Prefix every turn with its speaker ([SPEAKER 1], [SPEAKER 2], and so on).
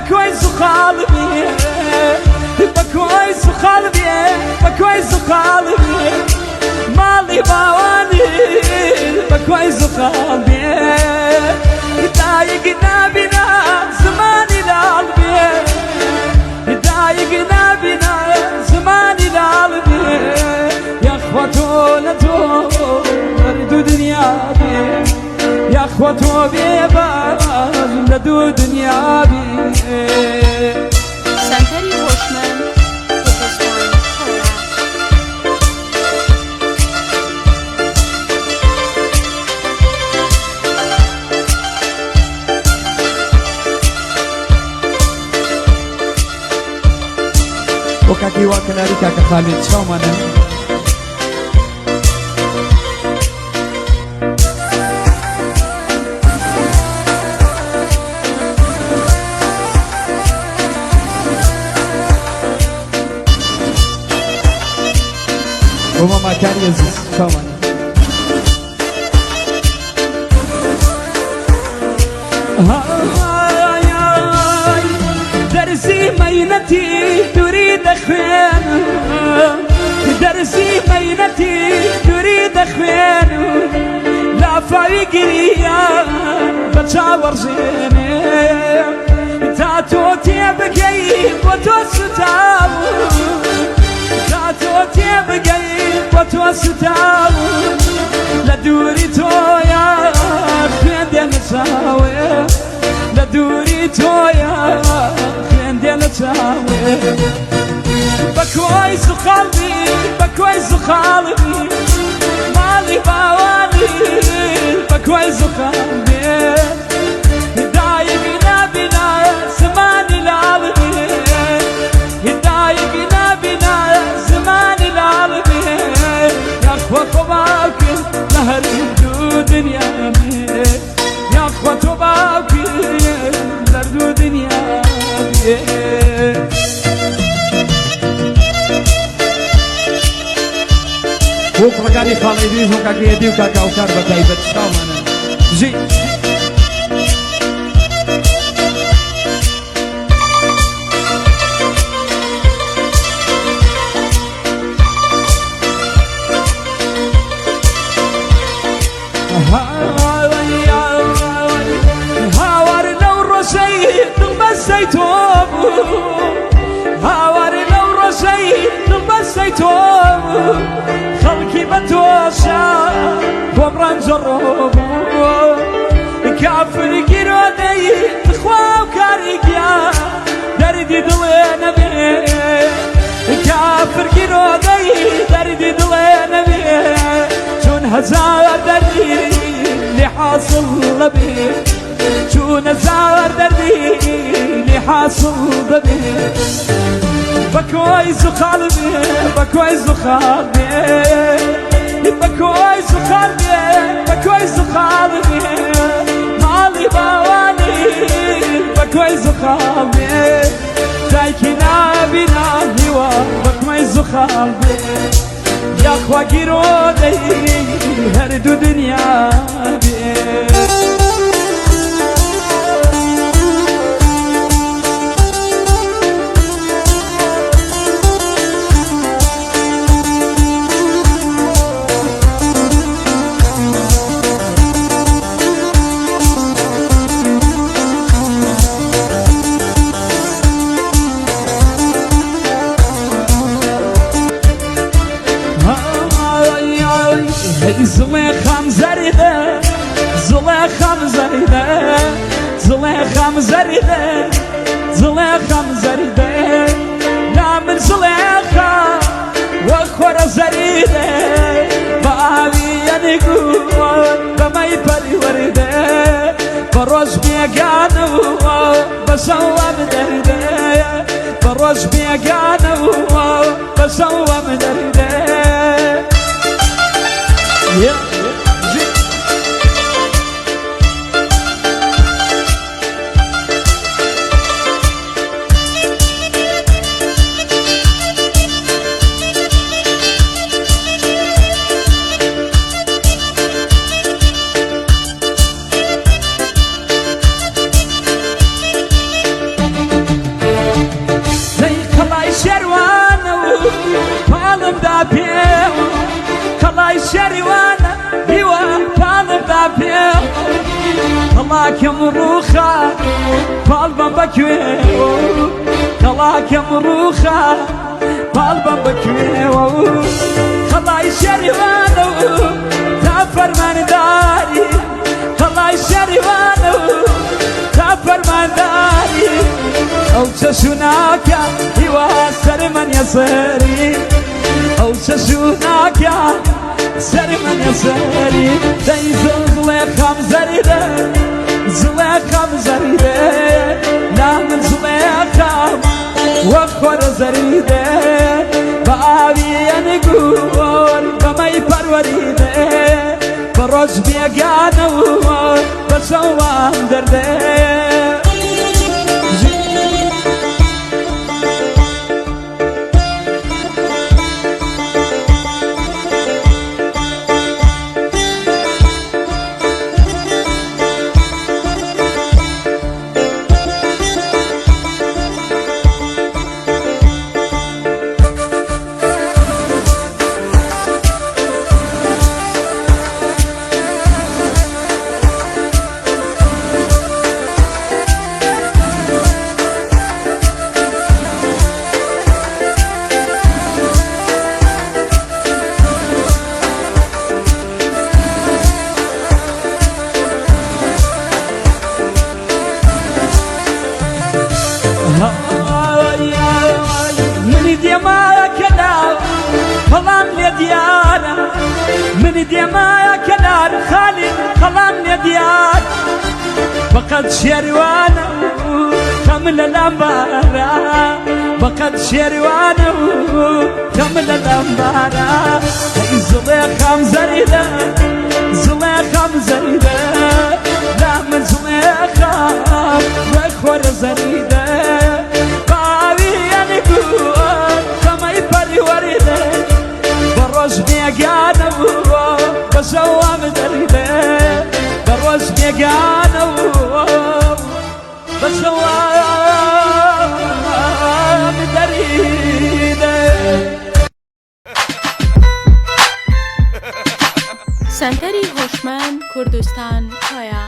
[SPEAKER 1] بە کۆی زوخاڵ بێ، بە کۆی زوخاڵ بێ، بە کۆی زوخاڵ بێ، ماڵی باوانی بە کۆی زوخاڵ بێ، دایک نابینا زمانی لاڵ بێ، دایک نابینا زمانی لاڵ بێ، یاخوا تۆ لە تۆ هەردوو دنیا بێ، یاخوا تۆ بێباز لە دوو دنیا بێ.
[SPEAKER 2] سەنتەری هۆشمەند کوردستان کەرەج.
[SPEAKER 1] بۆ کاکی وا کەناری کاکە خالید چاومانە. بۆ ماماکانی ئەزیز چاومانە. دەرزی مەینەتی دووری دەخوێن، دەرزی مەینەتی دووری دەخوێن، لافاوی گریان بە چاوەڕژێنێ، تا تۆ تێبگەی بۆ تۆ سوتاو، تا تۆ تێبگەی بۆ تۆ سوتاو، لە دووری تۆیا خوێن دێنە چاوێ، لە دووری تۆیا خوێن دێنە چاوێ، بە کۆی زوخاڵ بی، بە کۆی زوخاڵ بی، ماڵی باوانی بە کۆی زوخاڵ بێ، دایک نابینا زمانی لاڵ بێ، دایک نابینا زمانی لاڵ بێ، یاخوا خۆ باوکی لە هەردوو دنیا بێ، یاخوا تۆ باوکی لە هەردوو دنیا بێ. بۆ کوڕەکانی خاڵی دویز و کاکە یەدی و کاکە ئەوکار بە تایبەت چاومانە. ژی. هاوار لەو ڕۆژەی دڵ بەسەی تۆ بوو، هاوار لەو ڕۆژەی دڵ بەسەی تۆ بوو، خەڵکی بە تۆشا بۆم ڕەنجەڕۆ بوو، کافر گیرۆدەی خوا و کاری گیا دەردی دڵێ نەبێ، کافر گیرۆدەی دەردی دڵێ نەبێ، چون هەزار دەردی لێ حاصل دەبێ، چون هەزار دەردی لێ حاصل دەبێ، بە کۆی زوخاڵ بێ، بە کۆی زوخاڵ بێ، بە کۆی زوخاڵ بێ، بە کۆی زوخاڵ بێ، ماڵی باوانی بە کۆی زوخاڵ بێ، دایکی نابینا هیوا بە کۆی زوخاڵ بێ، یاخوا گیرۆدەی هەردوو دنیا بێ. زڵێخام زەریدە، زڵێخام زەریدە، زڵێخام زەریدە، زڵێخام زەریدە، لا من زڵێخا وەخۆرە زەریدە، بە ئاوی یەنگووە بەمەی پەریوەریدە، بە ڕۆژ بێگانەوە بە شەوەم دەردە، بە ڕۆژ بێگانەوە بە شەوەم دەردە. قەڵاکەم ڕووخا پاڵ بەم بەکوێوە قەڵاکەم ڕووخا پاڵ بەم بەکوێوە قەڵای شەریوانە و تا فەرمانداری قەڵای شەریوانە و تا فەرمانداری ئەو چەشوناکە هیوا سەرمەن یەسەری ئەو چەشوناکە سەرمەن یەسەری دەی زڵێخام زەریدە زڵێخام زەریدە لا من زڵێخام وەک خۆرە زەریدە بە ئاوی ئەنگوور بەمەی پەروەریدە بە ڕۆژ بێگانەوە بە شەوان دەردێ. منی دێمایە کەلار هەڵام لێ دیارە منی دێمایە کەلار خالی هەڵام لێ دیار بەقەد شێروانە و خەم لە لامبارە بەقەد شێروانە و خەم لە لامبارە ئەی زڵێ خەم زەریدە زڵێ خەم زەریدە لا من زڵێ خەم وەک خۆرە زەریدە باوی ئەنگوور خەمەی پەروەریدە بە ڕۆژ بێگانە بووە بە شەوام دەریدە بە ڕۆژ بێگانە بووە بە شەوام دەریدە.
[SPEAKER 2] سەنتەری هۆشمەند کوردستان کۆیە.